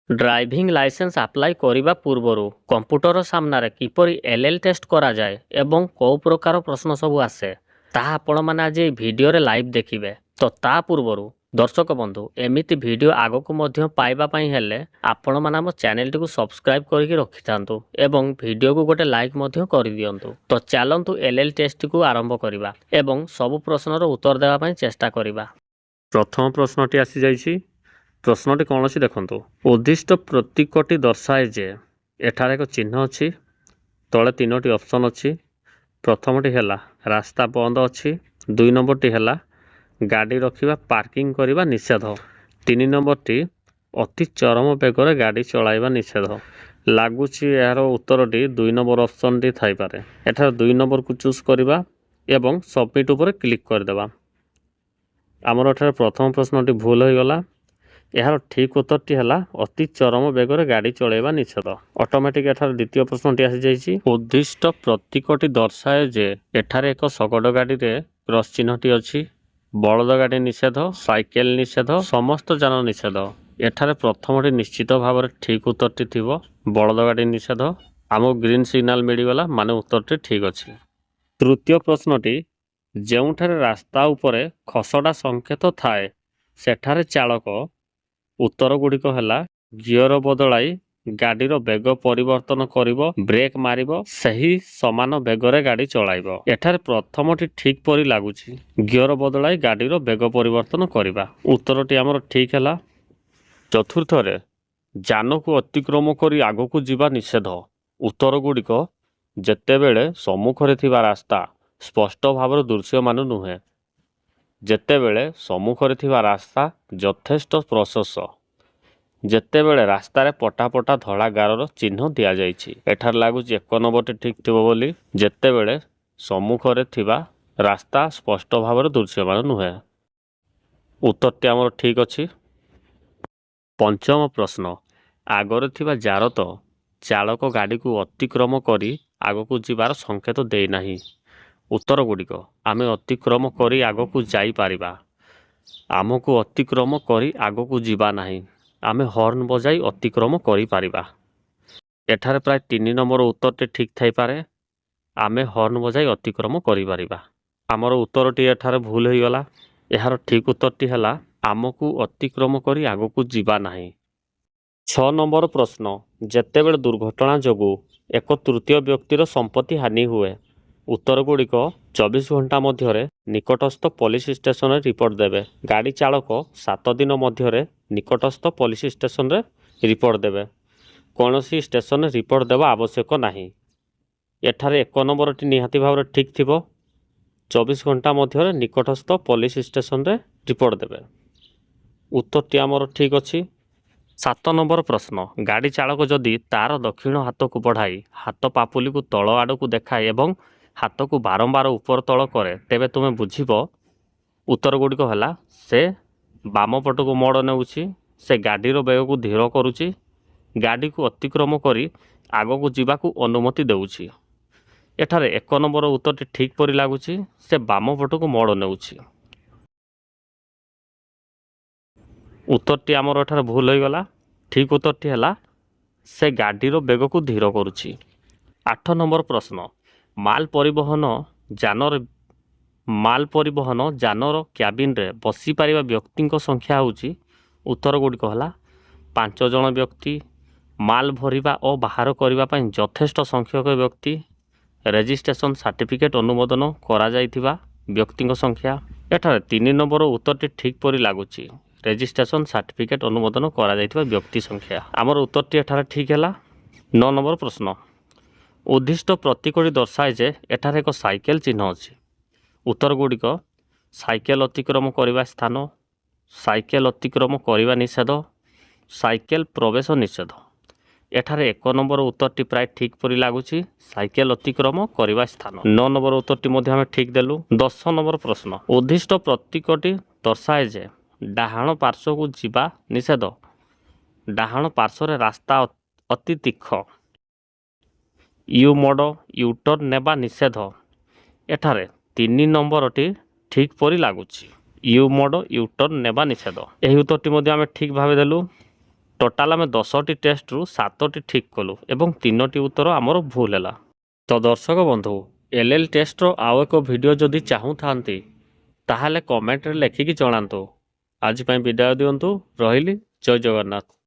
Driving licence apply କରିବା ପୂର୍ବରୁ computer ସାମ୍ନାରେ କିପରି ଏଲ୍ ଏଲ୍ ଟେଷ୍ଟ କରାଯାଏ ଏବଂ କେଉଁ ପ୍ରକାର ପ୍ରଶ୍ନ ସବୁ ଆସେ, ତାହା ଆପଣମାନେ ଆଜି ଏହି ଭିଡ଼ିଓରେ ଲାଇଭ୍ ଦେଖିବେ। ତ ତା ପୂର୍ବରୁ ଦର୍ଶକ ବନ୍ଧୁ, ଏମିତି ଭିଡ଼ିଓ ଆଗକୁ ମଧ୍ୟ ପାଇବା ପାଇଁ ହେଲେ ଆପଣମାନେ ଆମ ଚ୍ୟାନେଲଟିକୁ ସବସ୍କ୍ରାଇବ୍ କରିକି ରଖିଥାନ୍ତୁ ଏବଂ ଭିଡ଼ିଓକୁ ଗୋଟେ ଲାଇକ୍ ମଧ୍ୟ କରିଦିଅନ୍ତୁ। ତ ଚାଲନ୍ତୁ, ଏଲ୍ ଏଲ୍ ଟେଷ୍ଟଟିକୁ ଆରମ୍ଭ କରିବା ଏବଂ ସବୁ ପ୍ରଶ୍ନର ଉତ୍ତର ଦେବା ପାଇଁ ଚେଷ୍ଟା କରିବା। ପ୍ରଥମ ପ୍ରଶ୍ନଟି ଆସିଯାଇଛି। ପ୍ରଶ୍ନଟି କ'ଣ ଅଛି ଦେଖନ୍ତୁ। ଉଦ୍ଦିଷ୍ଟ ପ୍ରତୀକଟି ଦର୍ଶାଏ ଯେ, ଏଠାରେ ଏକ ଚିହ୍ନ ଅଛି, ତଳେ ତିନୋଟି ଅପସନ୍ ଅଛି। ପ୍ରଥମଟି ହେଲା ରାସ୍ତା ବନ୍ଦ ଅଛି, ଦୁଇ ନମ୍ବରଟି ହେଲା ଗାଡ଼ି ରଖିବା, ପାର୍କିଂ କରିବା ନିଷେଧ, ତିନି ନମ୍ବରଟି ଅତି ଚରମ ବେଗରେ ଗାଡ଼ି ଚଳାଇବା ନିଷେଧ। ଲାଗୁଛି ଏହାର ଉତ୍ତରଟି ଦୁଇ ନମ୍ବର ଅପସନ୍ଟି ଥାଇପାରେ। ଏଠାରେ ଦୁଇ ନମ୍ବରକୁ ଚୁଜ୍ କରିବା ଏବଂ ସବମିଟ୍ ଉପରେ କ୍ଲିକ୍ କରିଦେବା। ଆମର ଏଠାରେ ପ୍ରଥମ ପ୍ରଶ୍ନଟି ଭୁଲ ହୋଇଗଲା। ଏହାର ଠିକ୍ ଉତ୍ତରଟି ହେଲା ଅତି ଚରମ ବେଗରେ ଗାଡ଼ି ଚଳାଇବା ନିଷେଧ। ଅଟୋମେଟିକ୍ ଏଠାରେ ଦ୍ୱିତୀୟ ପ୍ରଶ୍ନଟି ଆସିଯାଇଛି। ଉଦ୍ଦିଷ୍ଟ ପ୍ରତୀକଟି ଦର୍ଶାଏ ଯେ, ଏଠାରେ ଏକ ଶଗଡ଼ ଗାଡ଼ିରେ କ୍ରସ୍ ଚିହ୍ନଟି ଅଛି। ବଳଦ ଗାଡ଼ି ନିଷେଧ, ସାଇକେଲ ନିଷେଧ, ସମସ୍ତ ଯାନ ନିଷେଧ। ଏଠାରେ ପ୍ରଥମଟି ନିଶ୍ଚିତ ଭାବରେ ଠିକ୍ ଉତ୍ତରଟି ଥିବ, ବଳଦ ଗାଡ଼ି ନିଷେଧ। ଆମକୁ ଗ୍ରୀନ୍ ସିଗ୍ନାଲ ମିଳିଗଲା, ମାନେ ଉତ୍ତରଟି ଠିକ୍ ଅଛି। ତୃତୀୟ ପ୍ରଶ୍ନଟି, ଯେଉଁଠାରେ ରାସ୍ତା ଉପରେ ଖସଡ଼ା ସଂକେତ ଥାଏ, ସେଠାରେ ଚାଳକ। ଉତ୍ତର ଗୁଡ଼ିକ ହେଲା ଗିଅର ବଦଳାଇ ଗାଡ଼ିର ବେଗ ପରିବର୍ତ୍ତନ କରିବ, ବ୍ରେକ୍ ମାରିବ, ସେହି ସମାନ ବେଗରେ ଗାଡ଼ି ଚଳାଇବ। ଏଠାରେ ପ୍ରଥମଟି ଠିକ୍ ପରି ଲାଗୁଛି, ଗିଅର ବଦଳାଇ ଗାଡ଼ିର ବେଗ ପରିବର୍ତ୍ତନ କରିବା। ଉତ୍ତରଟି ଆମର ଠିକ୍ ହେଲା। ଚତୁର୍ଥରେ, ଯାନକୁ ଅତିକ୍ରମ କରି ଆଗକୁ ଯିବା ନିଷେଧ। ଉତ୍ତର ଗୁଡ଼ିକ, ଯେତେବେଳେ ସମ୍ମୁଖରେ ଥିବା ରାସ୍ତା ସ୍ପଷ୍ଟ ଭାବରେ ଦୃଶ୍ୟମାନ ନୁହେଁ, ଯେତେବେଳେ ସମ୍ମୁଖରେ ଥିବା ରାସ୍ତା ଯଥେଷ୍ଟ ପ୍ରଶସ୍ତ, ଯେତେବେଳେ ରାସ୍ତାରେ ପଟା ପଟା ଧଳା ଗାରର ଚିହ୍ନ ଦିଆଯାଇଛି। ଏଠାରେ ଲାଗୁଛି ଏକ ନମ୍ବରଟି ଠିକ୍ ଥିବ ବୋଲି, ଯେତେବେଳେ ସମ୍ମୁଖରେ ଥିବା ରାସ୍ତା ସ୍ପଷ୍ଟ ଭାବରେ ଦୃଶ୍ୟମାନ ନୁହେଁ। ଉତ୍ତରଟି ଆମର ଠିକ୍ ଅଛି। ପଞ୍ଚମ ପ୍ରଶ୍ନ, ଆଗରେ ଥିବା ଜାରତ ଚାଳକ ଗାଡ଼ିକୁ ଅତିକ୍ରମ କରି ଆଗକୁ ଯିବାର ସଂକେତ ଦେଇନାହିଁ। ଉତ୍ତର ଗୁଡ଼ିକ, ଆମେ ଅତିକ୍ରମ କରି ଆଗକୁ ଯାଇପାରିବା, ଆମକୁ ଅତିକ୍ରମ କରି ଆଗକୁ ଯିବା ନାହିଁ, ଆମେ ହର୍ଣ୍ଣ ବଜାଇ ଅତିକ୍ରମ କରିପାରିବା। ଏଠାରେ ପ୍ରାୟ ତିନି ନମ୍ବର ଉତ୍ତରଟି ଠିକ୍ ଥାଇପାରେ, ଆମେ ହର୍ଣ୍ଣ ବଜାଇ ଅତିକ୍ରମ କରିପାରିବା। ଆମର ଉତ୍ତରଟି ଏଠାରେ ଭୁଲ ହୋଇଗଲା। ଏହାର ଠିକ୍ ଉତ୍ତରଟି ହେଲା ଆମକୁ ଅତିକ୍ରମ କରି ଆଗକୁ ଯିବା ନାହିଁ। ଛଅ ନମ୍ବର ପ୍ରଶ୍ନ, ଯେତେବେଳେ ଦୁର୍ଘଟଣା ଯୋଗୁଁ ଏକ ତୃତୀୟ ବ୍ୟକ୍ତିର ସମ୍ପତ୍ତି ହାନି ହୁଏ। ଉତ୍ତର ଗୁଡ଼ିକ, 24 ଘଣ୍ଟା ମଧ୍ୟରେ ନିକଟସ୍ଥ ପୋଲିସ ଷ୍ଟେସନରେ ରିପୋର୍ଟ ଦେବେ, ଗାଡ଼ି ଚାଳକ 7 ଦିନ ମଧ୍ୟରେ ନିକଟସ୍ଥ ପୋଲିସ ଷ୍ଟେସନରେ ରିପୋର୍ଟ ଦେବେ, କୌଣସି ଷ୍ଟେସନରେ ରିପୋର୍ଟ ଦେବା ଆବଶ୍ୟକ ନାହିଁ। ଏଠାରେ ଏକ ନମ୍ବରଟି ନିହାତି ଭାବରେ ଠିକ୍ ଥିବ, 24 ଘଣ୍ଟା ମଧ୍ୟରେ ନିକଟସ୍ଥ ପୋଲିସ ଷ୍ଟେସନରେ ରିପୋର୍ଟ ଦେବେ। ଉତ୍ତରଟି ଆମର ଠିକ୍ ଅଛି। ସାତ ନମ୍ବର ପ୍ରଶ୍ନ, ଗାଡ଼ି ଚାଳକ ଯଦି ତାର ଦକ୍ଷିଣ ହାତକୁ ବଢ଼ାଇ ହାତ ପାପୁଲିକୁ ତଳ ଆଡ଼କୁ ଦେଖାଏ ଏବଂ ହାତକୁ ବାରମ୍ବାର ଉପର ତଳ କରେ, ତେବେ ତୁମେ ବୁଝିବ। ଉତ୍ତର ଗୁଡ଼ିକ ହେଲା ସେ ବାମ ପଟକୁ ମୋଡ଼ ନେଉଛି, ସେ ଗାଡ଼ିର ବେଗକୁ ଧୀର କରୁଛି, ଗାଡ଼ିକୁ ଅତିକ୍ରମ କରି ଆଗକୁ ଯିବାକୁ ଅନୁମତି ଦେଉଛି। ଏଠାରେ ଏକ ନମ୍ବର ଉତ୍ତରଟି ଠିକ୍ ପରି ଲାଗୁଛି, ସେ ବାମ ପଟକୁ ମୋଡ଼ ନେଉଛି। ଉତ୍ତରଟି ଆମର ଏଠାରେ ଭୁଲ ହୋଇଗଲା। ଠିକ୍ ଉତ୍ତରଟି ହେଲା ସେ ଗାଡ଼ିର ବେଗକୁ ଧୀର କରୁଛି। ଆଠ ନମ୍ବର ପ୍ରଶ୍ନ, ମାଲ ପରିବହନ ଯାନର କ୍ୟାବିନରେ ବସିପାରିବା ବ୍ୟକ୍ତିଙ୍କ ସଂଖ୍ୟା ହେଉଛି। ଉତ୍ତର ଗୁଡ଼ିକ ହେଲା ପାଞ୍ଚ ଜଣ ବ୍ୟକ୍ତି, ମାଲ ଭରିବା ଓ ବାହାର କରିବା ପାଇଁ ଯଥେଷ୍ଟ ସଂଖ୍ୟକ ବ୍ୟକ୍ତି, ରେଜିଷ୍ଟ୍ରେସନ ସାର୍ଟିଫିକେଟ୍ ଅନୁମୋଦନ କରାଯାଇଥିବା ବ୍ୟକ୍ତିଙ୍କ ସଂଖ୍ୟା। ଏଠାରେ ତିନି ନମ୍ବର ଉତ୍ତରଟି ଠିକ୍ ପରି ଲାଗୁଛି, ରେଜିଷ୍ଟ୍ରେସନ ସାର୍ଟିଫିକେଟ୍ ଅନୁମୋଦନ କରାଯାଇଥିବା ବ୍ୟକ୍ତି ସଂଖ୍ୟା। ଆମର ଉତ୍ତରଟି ଏଠାରେ ଠିକ୍ ହେଲା। ନଅ ନମ୍ବର ପ୍ରଶ୍ନ, ଉଦ୍ଦିଷ୍ଟ ପ୍ରତୀକଟି ଦର୍ଶାଏ ଯେ, ଏଠାରେ ଏକ ସାଇକେଲ ଚିହ୍ନ ଅଛି। ଉତ୍ତର ଗୁଡ଼ିକ, ସାଇକେଲ ଅତିକ୍ରମ କରିବା ସ୍ଥାନ, ସାଇକେଲ ଅତିକ୍ରମ କରିବା ନିଷେଧ, ସାଇକେଲ ପ୍ରବେଶ ନିଷେଧ। ଏଠାରେ ଏକ ନମ୍ବର ଉତ୍ତରଟି ପ୍ରାୟ ଠିକ୍ ପରି ଲାଗୁଛି, ସାଇକେଲ ଅତିକ୍ରମ କରିବା ସ୍ଥାନ। ନଅ ନମ୍ବର ଉତ୍ତରଟି ମଧ୍ୟ ଆମେ ଠିକ୍ ଦେଲୁ। 10 ନମ୍ବର ପ୍ରଶ୍ନ, ଉଦ୍ଦିଷ୍ଟ ପ୍ରତୀକଟି ଦର୍ଶାଏ ଯେ, ଡାହାଣ ପାର୍ଶ୍ୱକୁ ଯିବା ନିଷେଧ, ଡାହାଣ ପାର୍ଶ୍ୱରେ ରାସ୍ତା ଅତି ତୀକ୍ଷ୍ଣ, you ମୋଡ଼, ୟୁଟର୍ନ ନେବା ନିଷେଧ। ଏଠାରେ ତିନି ନମ୍ବରଟି ଠିକ୍ ପରି ଲାଗୁଛି, you ମୋଡ଼, ୟୁଟର୍ନ ନେବା ନିଷେଧ। ଏହି ଉତ୍ତରଟି ମଧ୍ୟ ଆମେ ଠିକ୍ ଭାବେ ଦେଲୁ। ଟୋଟାଲ୍ ଆମେ 10ଟି ଟେଷ୍ଟରୁ 7ଟି ଠିକ୍ କଲୁ ଏବଂ 3ଟି ଉତ୍ତର ଆମର ଭୁଲ ହେଲା। ତ ଦର୍ଶକ ବନ୍ଧୁ, ଏଲ୍ ଏଲ୍ ଟେଷ୍ଟର ଆଉ ଏକ ଭିଡ଼ିଓ ଯଦି ଚାହୁଁଥାନ୍ତି, ତାହେଲେ କମେଣ୍ଟରେ ଲେଖିକି ଜଣାନ୍ତୁ। ଆଜି ପାଇଁ ବିଦାୟ ଦିଅନ୍ତୁ, ରହିଲି, ଜୟ ଜଗନ୍ନାଥ।